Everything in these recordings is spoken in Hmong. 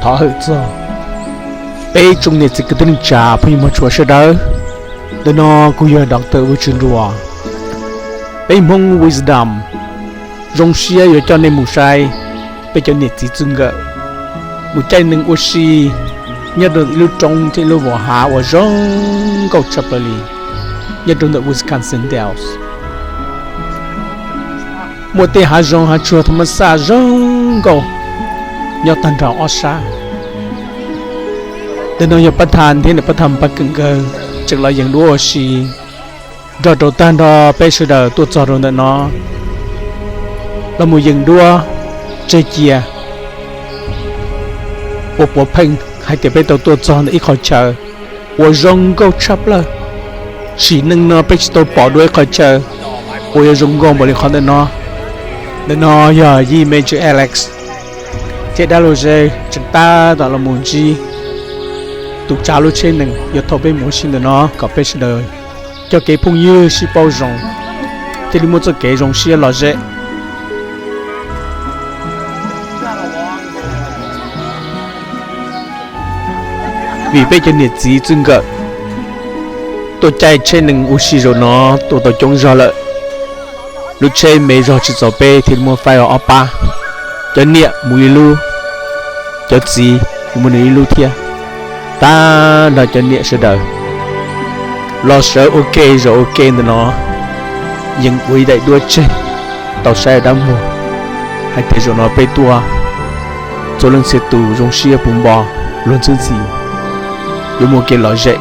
Thov hawm txog peb tsoom niam txiv kwv tij neej tsa phooj ywg mog tshua sawv daws. Ntawm no kuv yog Doctor Vaj Tswv Nruas. Peb Hmoob Wisdom zoo siab yuav coj nej mus saib peb cov niam txiv txij nkawm mus caij nees ua si nyob rau ib lub roob thiab ib lub vos hav uas zoo nkauj tshaj plaws li, nyob rau ntawm Wisconsin Dells. Muaj tej hav zoov hav tsuag thas mas xaj zoo nkauj nyob tag nrho ob sab. Ntawm no yog pab thas thiab niam pab thas pab kawm nkawd tseem los yees duab ua si nrog rau tag nrho peb sawv daws tuaj txog rau ntawm no los mus yees duab tseg cia, ua puav pheej hais tias peb tau tuaj txog ntawm ib qhov chaw uas zoo nkauj tshaj plaws. Sim neej no peb tsis tau pom dua ib qhov chaw uas yuav zoo nkauj npaum li qhov ntawm no. Ntawm no yog yij Major Alex thiab dab laug Zeb tseem tab tom los mus ntsib tus tsav lub tsheb nees yuav thauj peb mus ua si ntawm no kom peb sawv daws coj kev phooj ywg sib paub zoo thiaj li muaj txoj kev zoo siab lom zem. Vim peb cov niam txiv txij nkawm tuaj caij tsheb nees ua si zaum no tuaj tau coob zog lawm, lub tsheb me zog tsis txaus peb thiaj li muab faib ob pab, cov niam mus ib lub, cov txiv mus nws ib lub thiab. Tag nrho cov niam sawv daws los sawv ua ke zaum ua ke ntawm no, yees ua ib daim duab tseg tau saib dab muag hais tias zaum no peb tuaj txhua leej txhia tus zoo siab puv npo luag ntxhi ntxhi, yuav muaj kev lom zem.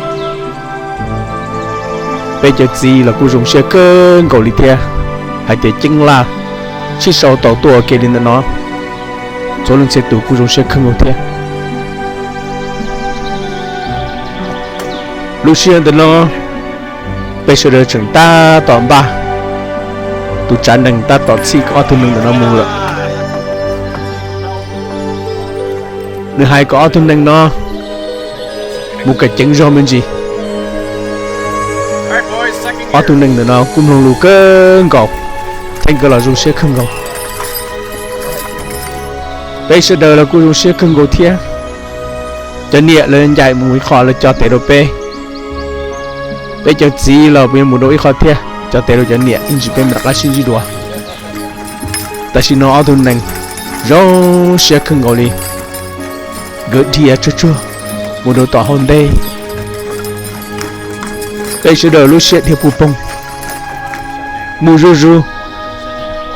Peb cov txiv los kuj zoo siab kawg nkaus li thiab, hais tias ceeb laj sib sau tau tuaj ua ke li ntawm no, txhua leej txhia tus kuj zoo siab kawg nkaus thiab. Lub sij hawm ntawm no peb sawv daws tseem tab tom npaj, tus tsav nees tab tom txhij ob tug nees ntawm no mus lawm. Nws hais kom ob tug nees no mus kom ceev zog me ntsis. Ob tug nees ntawm no kuj mloog lus kawg nkaus, thiab nkawd los zoo siab kawg nkaus. Peb sawv daws los kuj zoo siab kawg nkaus thiab. Cov niam lawv ncaim mus ib qho lawv co tes rau peb, peb cov txiv los puas yuav mus rau ib qho thiab co tes rau cov niam ib ntsis peb mam rov qab sib ntsib dua. Tam sim no ob tug nees zoo siab kawg nkaus li, nkawd dhia tsuag tsuag mus rau tom hauv ntej. Peb sawv daws lub siab dhia puag poog mus zuj zus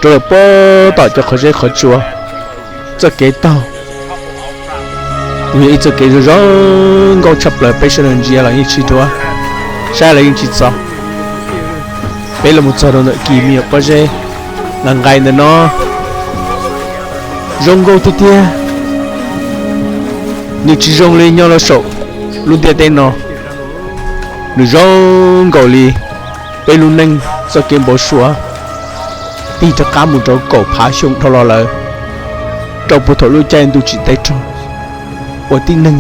rau lawm puag tom cov qhov zeb qhov tsua. Txoj kev taug kuj yog ib txoj kev zoo zoo nkauj tshaj plaws, peb sawv daws ntsia los yeej tsis dhuav, saib los yeej tsis txog. Peb los mus txog rau ntawm kis me nyuam pob zeb nqais nqais ntawm no, zoo nkauj tiag tiag. Nws tsis zoo li nyob rau saum lub ntiaj teb no, nws zoo nkaus li peb lub neej txoj kev npau suav tig rov qab mus rau kaum phav xyoo dhau los lawm, rau puag thaum lub caij ntuj tsim teb raug, uas tib neeg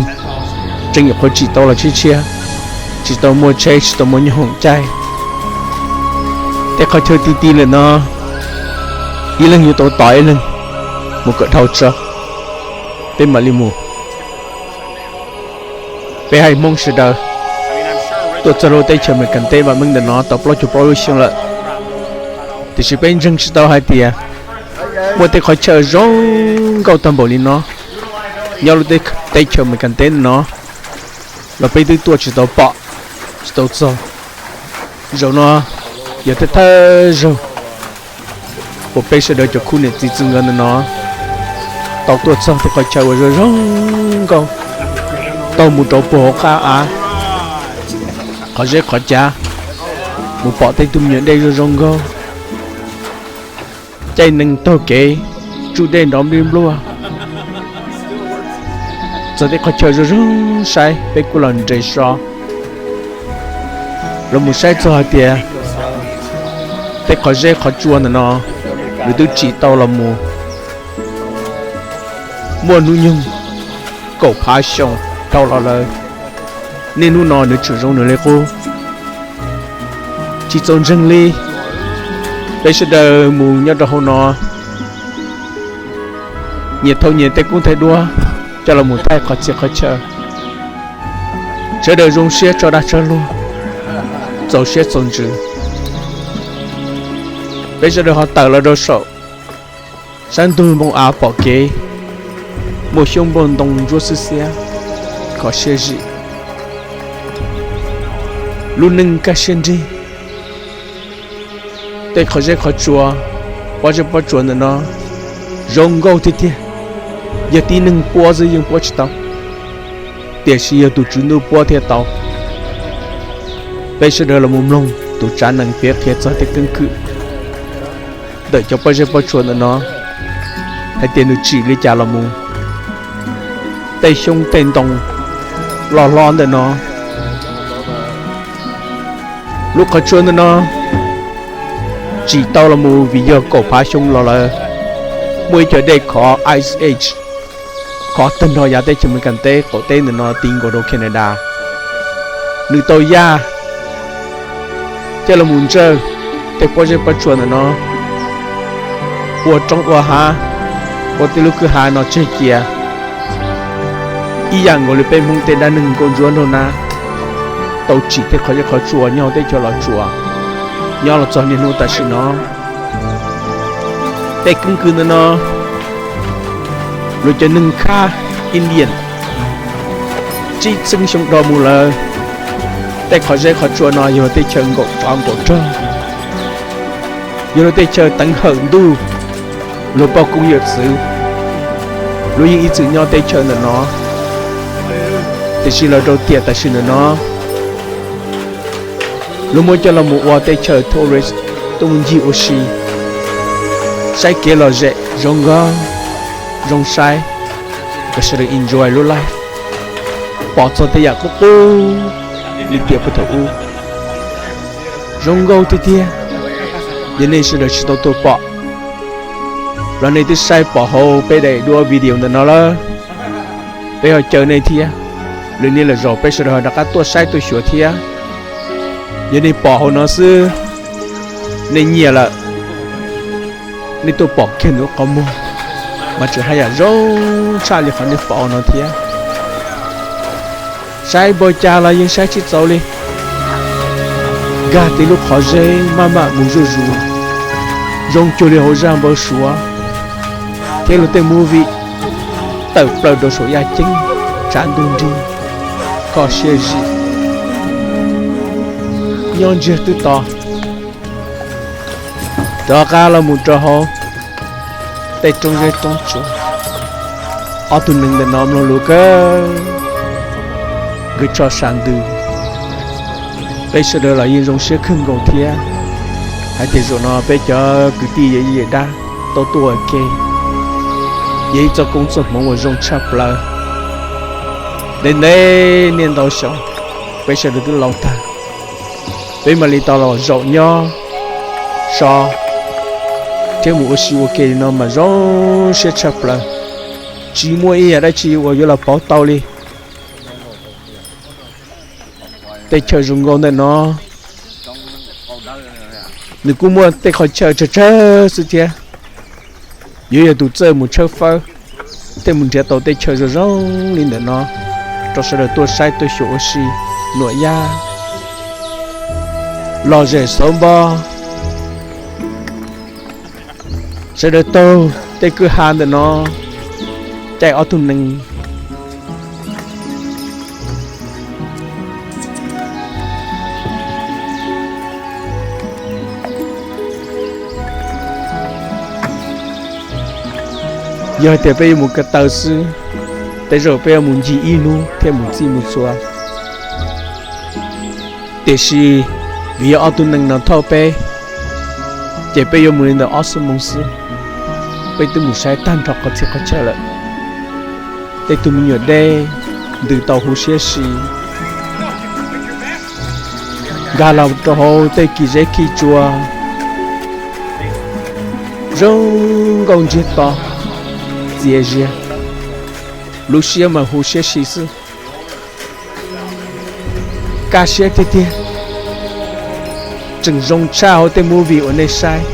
tseem nyuam qhuav tsim tau los tshiab tshiab, tsis tau muaj tsheb tsis tau muaj nyooj hoom caij. Tej qhov chaw ti ti lawm no, ib leeg yuav tau tos ib leeg mus kom dhau tso, peb mam li mus. Peb haiv Hmoob sawv daws tuaj txog lub teb chaws Amelikas teb vam meej ntawm no tau plaub caug plaub lub xyoo lawm, tiam sis peb ntseeg tsis tau hais tias muaj tej qhov chaw zoo nkauj tag npaum li no nyob lub teb chaws Amelikas teb no los peb twb tuaj tsis tau pom, tsis tau txog. Zaum no yog thawj thawj zaug uas peb sawv daws cov khub niam txiv txij nkawm ntawm no tau tuaj txog tej qhov chaw uas zoo zoo nkauj, taug mus rau puag hauv qab av, qhov zeb qhov cav, mus pom tej tug me nyuam dej zoo zoo nkauj, caij nees taug kev tsuj dej nrov nplij npluaj. Txog tej qhov chaw zoo zoo saib peb kuj los nres so los mus saib txog hais tias tej qhov zeb qhov tsua ntawm no nws twb tsim tau los mus muaj hnub nyoog kaum phav xyoo dhau los lawm. Niaj hnub no nws tseem zoo nws li qub, tsis txaus ntseeg li. Peb sawv daws mus nyob rau hauv no, nyias thau nyias tej kub tej duab, coj los mus thaij qhov txhia qhov chaw. Sawv daws zoo siab tso dag tso luag, txaus siab txaus ntsws. Peb sawv daws ho tawm los rau saum sab ntug npoo av pom kev, muaj xyoob npog ntoo ntsuab xwb xiab, kho siab zim, lub neej kaj siab nrig. Tej qhov zeb qhov tsua, pob zeb pob tsuas ntawm no zoo nkauj tiag tiag. Yog tib neeg puab xwb yeej puab tsis tau, tiam sis yog tus tswv ntuj puab thiaj tau. Peb sawv daws los mus mloog tus tsav nees piav qhia txog tej keeb kwm ntawm cov pob zeb pob tsuas ntawm no hais tias nws tsim li cas los mus. Tej xyoob tej ntoo loj hlob ntawm no, lub qhov tsua ntawm no tsim tau los mus vim yog kaum phav xyoo los lawm, muaj ib co dej khov Ice Age khov tag nrho yav teb chaws Amelikas teb qaum teb ntawm no ti nkaus rau Canada. Nws tau yaj coj los mus ntsawj tej pob zeb pob tsuas ntawm no ua roob ua hav, ua tej lub kwj ha no tseg cia. Ib yam nkaus li peb Hmoob tej dab neeg nkauj ntsuab nraug nab tau tsim tej qhov zeb qhov tsua nyob hauv teb chaws Los Tsuas, nyob los txog niaj hnub tam sim no. Tej keeb kwm ntawm no, luag cov neeg khab Indian tsib txheeb xyoo dhau mus lawm, tej qhov zeb qhov tsua no yog luag teb chaws nkaum tsov nkaum rog, yog luag teb chaws teev hawm ntuj, luag poj koob yawm txwv, luag yeej ib txwm nyob teb chaws ntawm no. Tiam sis los rau tiam tam sim ntawm no, luag muab coj los mus ua tej chaw tourist tuaj mus ncig ua si, saib kev lom zem zoo nkauj, zoo saib, kom sawv daws enjoy lub life, pom txog tej yam qub qub li tiam puag thaum ub. Zoo nkauj tiag tiag. Yog nej sawv daws tsis tau tuaj pom los nej twb saib pom hauv peb daim duab video ntawm no lawm, peb ho caw nej thiab. Lwm niaj lwm zaus peb sawv daws ho rov qab tuaj saib tuaj xyuas thiab. Yog nej pom hauv no xwb, nej nyiam lawm, nej tuaj pom kiag ntawm qhov muag mas tseem haj yam zoo tshaj li qhov nej pom hauv no thiab. Saib npaum cas los yeej saib tsis txaus li. Nkag tej lub qhov zeb maj mam mus zuj zus, zoo cuag li hauv zaj npawb Suav thiab luag tej movie tawm plaws rau saum yaj ceeb, tshav ntuj nrig, kho siab zim, nyob ntsiag twb to. Rov qab los mus rau hauv tej roob zeb roob tsuas, ob tug nees ntawm no mloog lus kawg, nkawd tso sam ntws. Peb sawv daws los yeej zoo siab kawg nkaus thiab hais tias zaum no peb cov kwv tij yawm yij yawm dab tau tuaj ua ke, yog ib txoj koob txoj hmoov uas zoo tshaj plaws. Ntev ntev niaj ntau xyoo, peb sawv daws twb laus tag, peb mam li tau los zaum nyob so thiab mus ua si ua ke li no mas zoo siab tshaj plaws. Tsis muaj ib yam dab tsi uas yuav los pauv tau li. Tej chaw zoo nkauj ntawm no, nws kuj muaj tej qhov chaw tsawg tsawg xwb thiab. Yuav yog tus txawj mus tshawb fawb thiaj mus nrhiav tau tej chaw zoo zoo li ntawm no rau sawv daws tuaj saib tuaj xyuas ua si, nuam yaj, lom zem xauv npo. Sawv daws taug tej kwj ha ntawm no caij ob tug nees. Yog hais tias peb yuav mus ko taw xwb, tej zaum peb yuav mus ncig ib hnub thiaj mus txij mus txhua. Tiam sis vim yog ob tug nees no thauj peb, ces peb yuav mus li ntawm ob xuab moos xwb, peb twb mus saib tag nrho qhov txhia qhov chaw lawm. Tej tug me nyuam dej ntws tau huv siab si, nkag los rau hauv tej kis zeb kis tsua zoo nkauj ntsiag to, txias zias, lub siab mas huv siab si xwb. Kaj siab tiag tiag, tseem zoo tshaj hauv tej movie uas nej saib.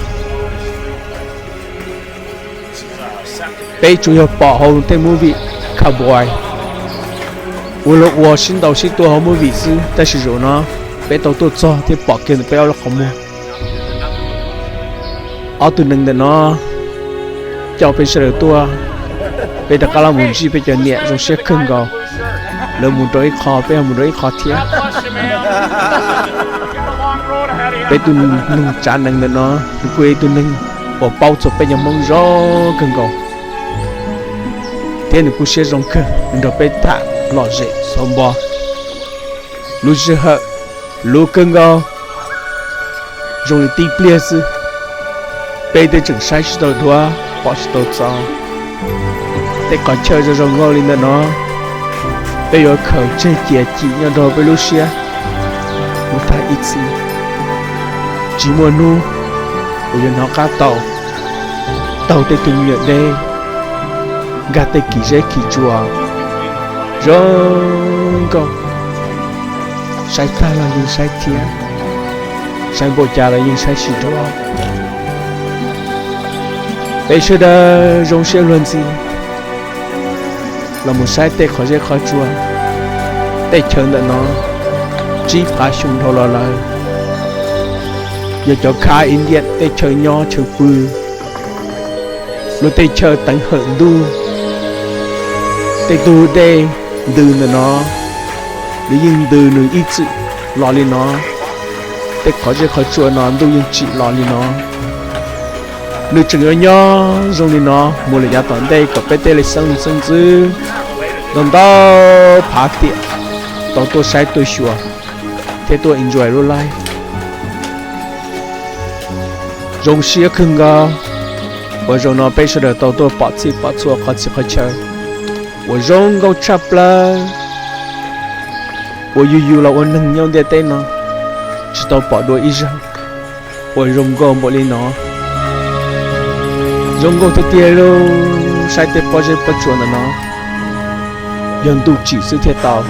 Peb tsuas yog pom hauv tej movie, Cowboy, ua luag ua sib ntaus sib tua hauv movie xwb, tab sis zaum no peb tau tuaj txog thiab pom kiag ntawm peb ob lub qhov muag. Ob tug neeg ntawm no coj peb sawv daws tuaj, peb rov qab los mus ntsib peb cov niam zoo siab kawg nkaus. Lawv mus rau ib qho, peb ho mus rau ib qho thiab. Peb tus neeg tsav nees ntawm no, nws kuj yog ib tug neeg uas paub txog peb cov Hmoob zoo kawg nkaus, thiab nws kuj siab zoo kawg, nws nrog peb tham lom zem xauv npo. Lub sij hawm luv kawg nkaus, zoo li tib pliag xwb, peb twb tseem saib tsis tau duav pom tsis tau txov. Tej qhov chaw zoo zoo nkauj li ntawm no, peb yuav khaws tseg cia cim nyob rau peb lub siab mus tag ib txhis. Tsis muaj hnub uas yuav hnov qab tau taug tej tug me nyuam deb, nkag tej kis zeb kis tsua zoo nkauj, saib tag los yeej saib thiab, saib npaum cas los yeej saib tsis dua. Peb sawv daws zoo siab luag ntxhi los mus saib tej qhov zeb qhov tsua. Tej chaw ntawm no tsib phav xyoo dhau los lawm, yog cov khav Indian tej chaw nyob chaw pw, luag tej chaw teev hawm ntuj, tej tug dej ntws ntawm no, nws yeej ntws nws ib txwm los li no. Tej qhov zeb qhov tsua no ntuj yeej tsim los li no. Nws tseem yuav nyob zoo li no mus lawm yav tom ntej kom peb tej li xeeb ntxwv ntau ntau phav tiam tau tuaj saib tuaj xyuas thiab tuaj enjoy lub life. Zoo siab kawg nkaus uas zaum no peb sawv daws tau tuaj pom txhij pom txhua qhov txhia qhov chaw uas zoo nkauj tshaj plaws, uas yus yus los ua neeg nyob ntiaj teb no tsis tau pom dua ib zaug uas zoo nkauj npaum li no. Zoo nkauj tiag tiag li. Saib tej pob zeb pob tsuas ntawm no, yog ntuj tsim xwb thiaj tau.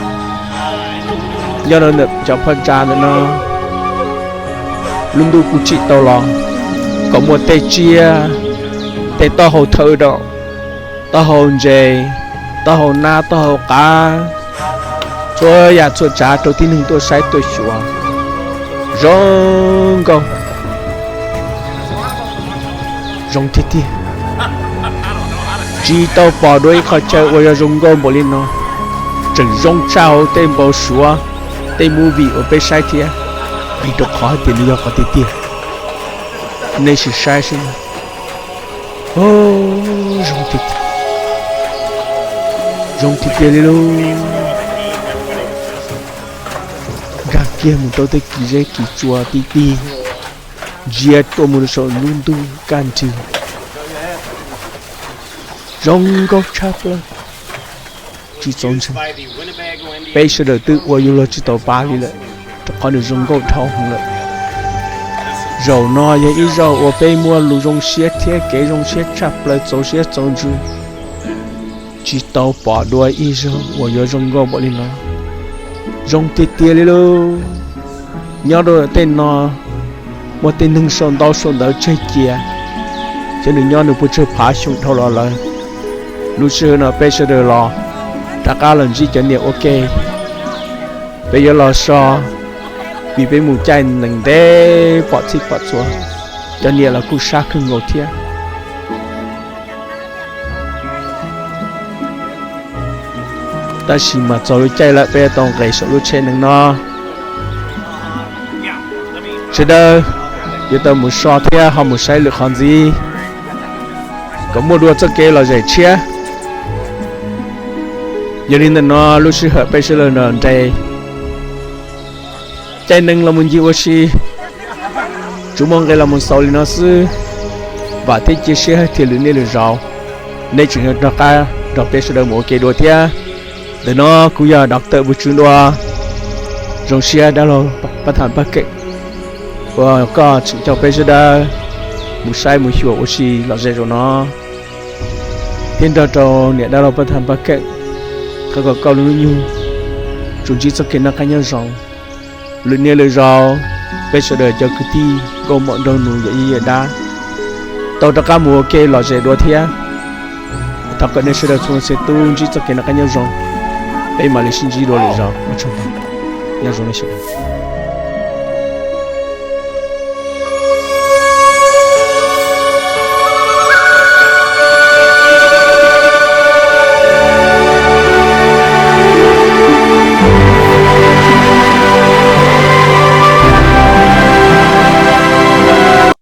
Nyob rau ntawm cov phab ntsa ntawm no, lub ntuj kuj tsim tau los kom muaj tej tsiaj, tej taub hau thawj daum, taub hau ntses, taub hau nab, taub hau qav, txhua yam txhua tsav rau tib neeg tuaj saib tuaj xyuas. Zoo nkauj, zoo tiag tiag. Tsis tau pom dua ib qho chaw uas yog zoo nkauj npaum li no. Tseem zoo tshaj hauv tej npau suav, tej movie uas peb saib thiab, vim rau qhov hais tias nws yog qhov tiag tiag. Nej sim saib seb, zoo tiag tiag, zoo tiag tiag li lauj. Nkag kiag mus rau tej kis zeb kis tsua tib tig, ntsia tuaj mus rau saum lub ntuj kaj nrig, zoo nkauj tshaj plaws. Tsis txaus ntseeg, peb sawv daws twb ua yuav luag tsis tau pa li lawm, rau qhov nws zoo nkauj dhau heev lawm. Zaum no yog ib zaug uas peb muaj lus zoo siab thiab kev zoo siab tshaj plaws txaus siab txaus ntsws. Tsis tau pom dua ib zaug uas yuav zoo nkauj npaum li no. Zoo tiag tiag li lauj. Nyob rau tej no muaj tej neeg sau ntau sau ntawv tseg cia, ces nws nyob nws puas tsawg phav xyoo dhau los lawm. Lub sij hawm no peb sawv daws los rov qab los ntsib cov niam ua ke, peb yuav los so, vim peb mus caij nees ntev pom txhij pom txhua, cov niam los kuj sab kawg nkaus thiab. Tab sis mas txog lub caij lawm peb yuav tau nqes saum lub tsheb nees no. Sawv daws yuav tau mus so thiab ho mus saib lwm qhov ntxiv kom muaj dua txoj kev lom zem tshiab. Yog li ntawm no lub sij hawm peb sawv daws nres caij nees los mus ncig ua si, tsuas muaj nqe los mus xaus li no xwb. Vam thiab cia siab hais tias lwm niaj lwm zaus nej tseem yuav rov qab nrog peb sawv daws mus ua ke dua thiab. Ntawm no kuv yog Doctor Pu Tswv Dua. Zoo siab dab laug Paj Tham Paj Keem uas koj tseem coj peb sawv daws mus saib mus xyuas ua si lom zem zaum no, thiab nrog rau niam dab laug Paj Tham Paj Keem, thov kom koj lub hnub nyoog tsuas ntsib txoj kev noj qab nyob zoo. Lwm niaj lwm zaus peb sawv daws cov kwv tij nkauj muam nraug nus yawm yij yawm dab tau rov qab mus ua ke lom zem dua thiab. Thov kom nej sawv daws txhua leej txhia tus ntsib txoj kev noj qab nyob zoo, peb mam li sib ntsib dua lwm zaus, ua tsaug ntau, nyob zoo nej sawv daws.